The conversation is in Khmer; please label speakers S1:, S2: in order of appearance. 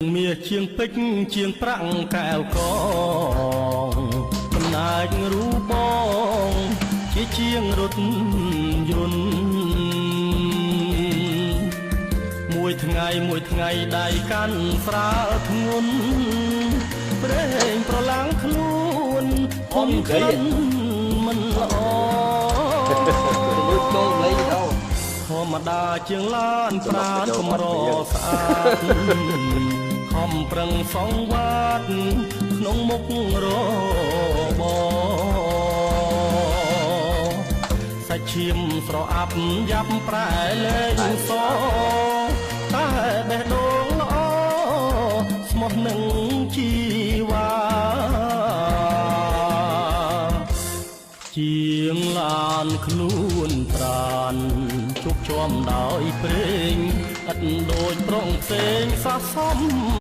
S1: មាសជាងពេជ្រជាងប្រាក់កែវកងចំណែករូបបងជាជាងរថយន្តមួយថ្ងៃមួយថ្ងៃដៃកាន់ស្រាលធ្ងន់ព្រេងប្រឡាំងខ្លួនធំក្លិនមិនល្អ
S2: មើលចូលលេងទៅ
S1: ធម្មតាជាងឡានប្រានកម្រស្អាតខំប្រឹងសងវត្តក្នុងមុខរបរសាច់ឈាមស្រអាប់យ៉ាប់ប្រែលែងសតែបេះដូងល្អស្មោះនឹងជីវ៉ាជាងឡានខ្លួនប្រានជោគជាំដោយព្រេងឥតដូចប្រងផ្សេងសះសំ